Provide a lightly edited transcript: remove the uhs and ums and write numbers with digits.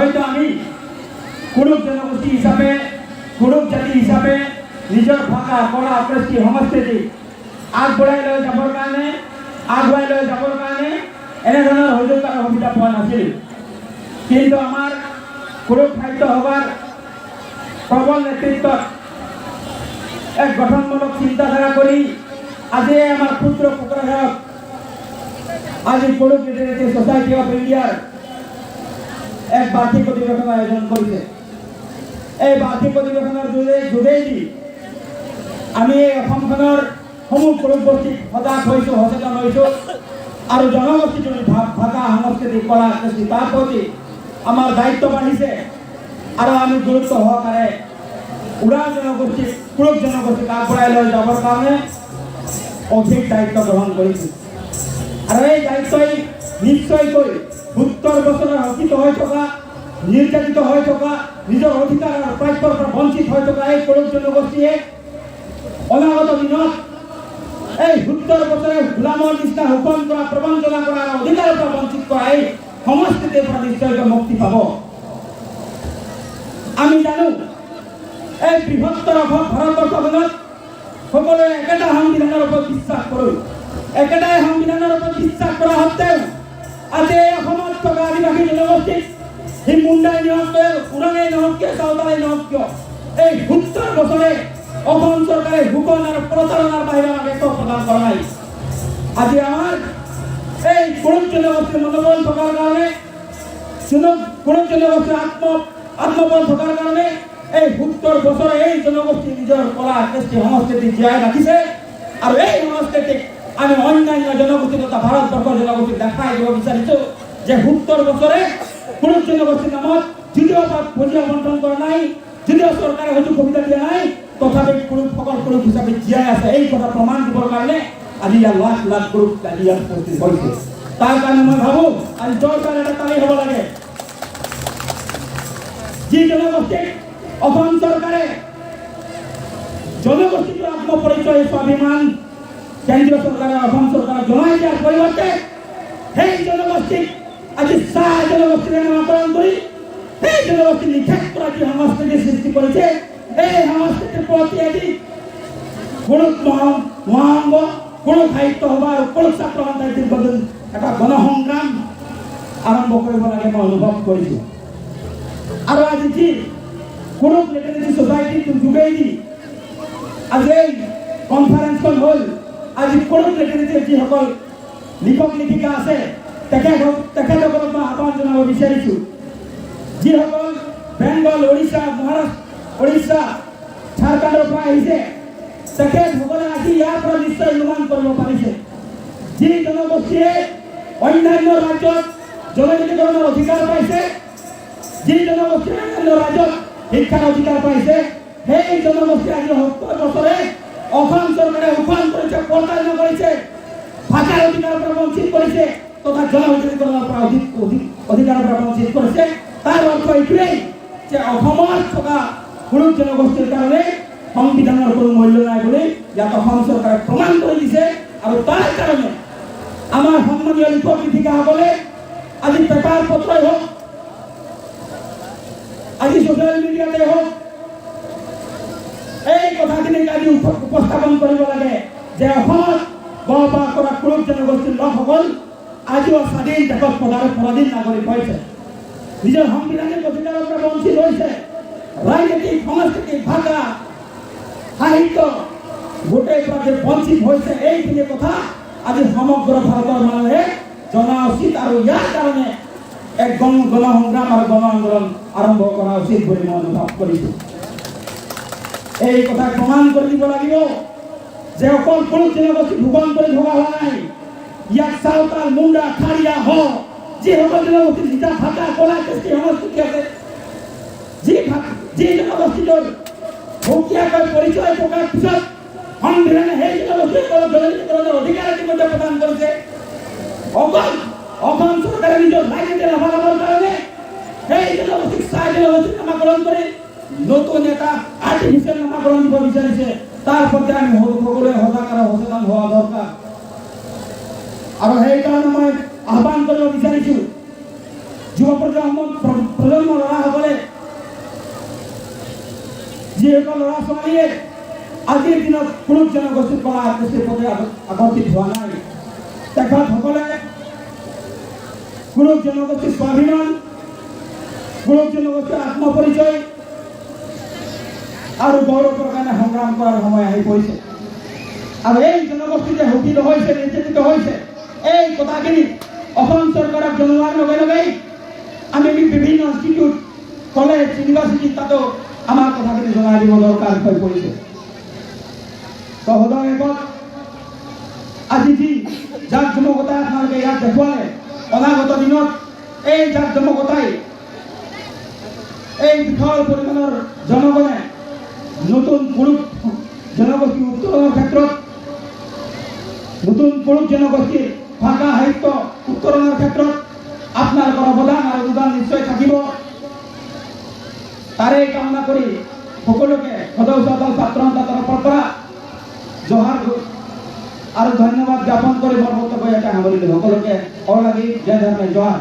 হয়তো আমি কুৰুখ জনগোষ্ঠী হিচাপে, কুৰুখ জাতি হিচাপে নিজৰ ভাষা, কলা, কৃষ্টি, সংস্কৃতি আগবঢ়াই লৈ যাবৰ কাৰণে এনেধৰণৰ সুযোগ আৰু সুবিধা পোৱা নাছিল। কিন্তু আমাৰ কুৰুখ সাহিত্য সভাৰ প্ৰবল নেতৃত্বত এক গঠনমূলক চিন্তাধাৰা কৰি আজি আমাৰ ক্ষুদ্ৰ কোকৰাঝাৰত আজি কুৰুখ লিটাৰেচি ছ'চাইটি অফ ইণ্ডিয়াৰ এক বাৰ্ষিক অধিৱেশন আয়োজন কৰিছে। এই বাৰ্ষিক অধিৱেশনৰ যোগেদি আমি এই অসমখনৰ সমূহ কুৰুখ গোষ্ঠীক সজাগ হৈছোঁ, সচেতন হৈছোঁ আৰু জনগোষ্ঠীটোৰ ভাষা, সংস্কৃতি, কলা, কৃষ্টি, তাৰ প্ৰতি আমাৰ দায়িত্ব বাঢ়িছে আৰু আমি গুৰুত্ব সহকাৰে ওৰাং জনগোষ্ঠীক, কুৰুখ জনগোষ্ঠীক আগবঢ়াই লৈ যাবৰ কাৰণে অধিক দায়িত্ব গ্ৰহণ কৰিছোঁ। আৰু এই দায়িত্বই নিশ্চয়কৈ 70 বছৰৰ শোষিত হৈ থকা, নিৰ্যাতিত হৈ থকা, নিজৰ অধিকাৰ আৰু প্ৰাপ্যৰ পৰা বঞ্চিত হৈ থকা এই কুৰুখ জনগোষ্ঠীয়ে অনাগত দিনত এই 70 বছৰে গোলামৰ নিচিনা শোষণ কৰা, প্ৰবঞ্চনা কৰা আৰু অধিকাৰৰ পৰা বঞ্চিত কৰা এই সংস্কৃতিৰ পৰা নিশ্চয়কৈ মুক্তি পাব। আমি জানো, এই বৃহত্তৰ অসম ভাৰতবৰ্ষখনত সকলোৱে একেটা সংবিধানৰ ওপৰত বিশ্বাস কৰোঁ। একেটাই সংবিধানৰ ওপৰত বিশ্বাস কৰা সত্ত্বেও আজি এই অসমত থকা আদিবাসী জনগোষ্ঠীক, সি মুণ্ডাই নহওক কিয়, ওৰাঙেই নহওক কিয়, চাওতালেই নহওক কিয়, এই 70 বছৰে অসম চৰকাৰে শোষণ আৰু প্ৰতাৰণাৰ বাহিৰে আমাক একো প্ৰদান কৰা নাই। আজি আমাৰ এই কুৰুখ জনগোষ্ঠীৰ মনোবল থকাৰ কাৰণে, কুৰুখ জনগোষ্ঠীৰ আত্মবল থকাৰ কাৰণে এই 70 বছৰে এই জনগোষ্ঠী নিজৰ কলা, কৃষ্টি, সংস্কৃতি জীয়াই ৰাখিছে। আৰু এই সংস্কৃতিক আমি অন্যান্য জনগোষ্ঠী তথা ভাৰতবৰ্ষৰ জনগোষ্ঠীক দেখাই দিব বিচাৰিছোঁ যে 70 বছৰে কুৰুখ জনগোষ্ঠীৰ নামত যদিও বা পুঁজি আবণ্টন কৰা নাই, যদিও চৰকাৰে সুযোগ সুবিধা দিয়া নাই, তথাপি কুৰুখসকল কুৰুখ হিচাপে জীয়াই আছে। এই কথা প্ৰমাণ দিবৰ কাৰণে আজি ইয়াত লাখ লাখ কুৰুখ আজি ইয়াত উপস্থিত হৈছে। তাৰ কাৰণে মই ভাবোঁ, আজি দৰকাৰ এটা তালি হ'ব লাগে। যি জনগোষ্ঠীক অসম চৰকাৰে জনগোষ্ঠীটোৰ আত্মপৰিচয়, স্বাভিমান কেন্দ্ৰীয় চৰকাৰে, অসম চৰকাৰে জনাই দিয়াৰ পৰিৱৰ্তে সেই জনগোষ্ঠীক আজি চাহ জনগোষ্ঠীৰে নামাকৰণ কৰি সেই জনগোষ্ঠী নিষেধ কৰা যি সংস্কৃতিৰ সৃষ্টি কৰিছে, এই সংস্কৃতিৰ প্ৰতি আজি কুৰুখ মহাসংঘ, কুৰুখ সাহিত্য সভা আৰু কুৰুখ ছাত্ৰ সন্থাই দীৰ্ঘদিন এটা গণসংগ্ৰাম আৰম্ভ কৰিব লাগে, মই অনুভৱ কৰিছোঁ। আৰু আজি যি কুৰুখ লিটাৰেচি ছ'চাইটিৰ যোগেদি আজি এই কনফাৰেন্সখন হ'ল, আজি কুৰুখ লিটাৰেচিৰ যিসকল লিখক লিখিকা আছে, তেখেতসকলক মই আহ্বান জনাব বিচাৰিছোঁ। যিসকল বেংগল, উৰিষ্যা, মহাৰাষ্ট্ৰ, উৰিষ্যা, ঝাৰখণ্ডৰ পৰা আহিছে, তেখেতসকলে আজি ইয়াৰ পৰা নিশ্চয় অনুমান কৰিব পাৰিছে, যি জনগোষ্ঠীয়ে অন্যান্য ৰাজ্যত জনজাতিকৰণৰ অধিকাৰ পাইছে, যি জনগোষ্ঠীয়ে অন্যান্য ৰাজ্যত শিক্ষাৰ অধিকাৰ পাইছে, সেই জনগোষ্ঠী আজি 70 বছৰে অসম চৰকাৰে শোষণ কৰিছে, প্ৰতাৰণা কৰিছে, ভাষাৰ অধিকাৰৰ পৰা বঞ্চিত কৰিছে তথা জনজাতিকৰণৰ পৰা অধিক অধিক অধিকাৰৰ পৰা বঞ্চিত কৰিছে। তাৰ অৰ্থ এইটোৱেই যে অসমত থকা কুৰুখ জনগোষ্ঠীৰ কাৰণে সংবিধানৰ কোনো মূল্য নাই বুলি ইয়াত অসম চৰকাৰে প্ৰমাণ কৰি দিছে। আৰু তাৰ কাৰণে আমাৰ সন্মানীয় লিখক লিখিকাসকলে আজি পেপাৰ পত্ৰই হওক, আজি ছ'চিয়েল মিডিয়াতে হওক, এই কথাখিনিক আজি উপস্থাপন কৰিব লাগে যে অসমত বসবাস কৰা কুৰুখ জনগোষ্ঠীৰ লোকসকল আজিও স্বাধীন দেশত পৰাধীন নাগৰিক হৈছে, নিজৰ সাংবিধানিক অধিকাৰৰ পৰা বঞ্চিত হৈছে। ৰাজনীতি, সংস্কৃতি, ভাষা, সাহিত্য গোটেই পৰা যে বঞ্চিত হৈছে, এইখিনি কথা আজি সমগ্ৰ ভাৰতৰ মানুহে জনা উচিত আৰু ইয়াৰ কাৰণে এক গণসংগ্ৰাম আৰু গণ আন্দোলন আৰম্ভ কৰা উচিত বুলি মই অনুভৱ কৰিছোঁ। এই কথা প্ৰমাণ কৰি দিব লাগিব যে অকল কুৰুখ জনগোষ্ঠী শোষণ কৰি থকা হোৱা নাই। ইয়াত চাওতাল, মুণ্ডা, খাৰিয়া, হ যিসকল জনগোষ্ঠীৰ নিজা ভাষা, কলা, কৃষ্টি, সংস্কৃতি আছে, যি জনগোষ্ঠীটোৰ সুকীয়াকৈ পৰিচয় থকাৰ পিছত সংবিধানে সেই জনগোষ্ঠীসকলক জনজাতিকৰণৰ অধিকাৰ ইতিমধ্যে প্ৰদান কৰিছে, অকল অসম চৰকাৰে নিজৰ ৰাজনীতিৰ লাভালাভৰ কাৰণে সেই জনগোষ্ঠীক চাহ জনগোষ্ঠীৰ নামাকৰণ কৰি নতুন এটা আৰ্টিফিচিয়েল নামাকৰণ দিব বিচাৰিছে। তাৰ প্ৰতি আমি সকলোৱে সজাগ আৰু সচেতন হোৱা দৰকাৰ। আৰু সেইকাৰণে মই আহ্বান কৰিব বিচাৰিছোঁ যুৱ প্ৰজন্মৰ যিসকল ল'ৰা ছোৱালীয়ে আজিৰ দিনত কুৰুখ জনগোষ্ঠীৰ কলা কৃষ্টিৰ প্ৰতি আকৰ্ষিত হোৱা নাই, তেখেতসকলে কুৰুখ জনগোষ্ঠীৰ স্বাভিমান, কুৰুখ জনগোষ্ঠীৰ আত্মপৰিচয় আৰু গৌৰৱৰ কাৰণে সংগ্ৰাম কৰাৰ সময় আহি পৰিছে। আৰু এই জনগোষ্ঠী যে শোষিত হৈছে, নিৰ্যাতিত হৈছে, এই কথাখিনি অসম চৰকাৰক জনোৱাৰ লগে লগেই আমি বিভিন্ন ইনষ্টিটিউট, কলেজ, ইউনিভাৰ্চিটি, তাতো আমাৰ কথাখিনি জনাই দিব দৰকাৰ হৈ পৰিছে। তো সদৌ শেষত আজি যি জাক জমকতা আপোনালোকে ইয়াত দেখুৱালে, অনাগত দিনত এই জাক জমকতাই এই বিশাল পৰিমাণৰ জনগণে নতুন কুৰুখ জনগোষ্ঠী উত্তৰণৰ ক্ষেত্ৰত, নতুন কুৰুখ জনগোষ্ঠীৰ ভাষা সাহিত্য উত্তৰণৰ ক্ষেত্ৰত আপোনালোকৰ অৱদান আৰু অনুদান নিশ্চয় থাকিব। তাৰে কামনা কৰি সকলোকে সদৌ চাওতাল ছাত্ৰ সন্থাৰ তৰফৰ পৰা জহাৰ আৰু ধন্যবাদ জ্ঞাপন কৰি মোৰ বক্তব্য ইয়াতে সামৰিলোঁ। সকলোকে অলাগি জয় ধৰ্মে জহাৰ।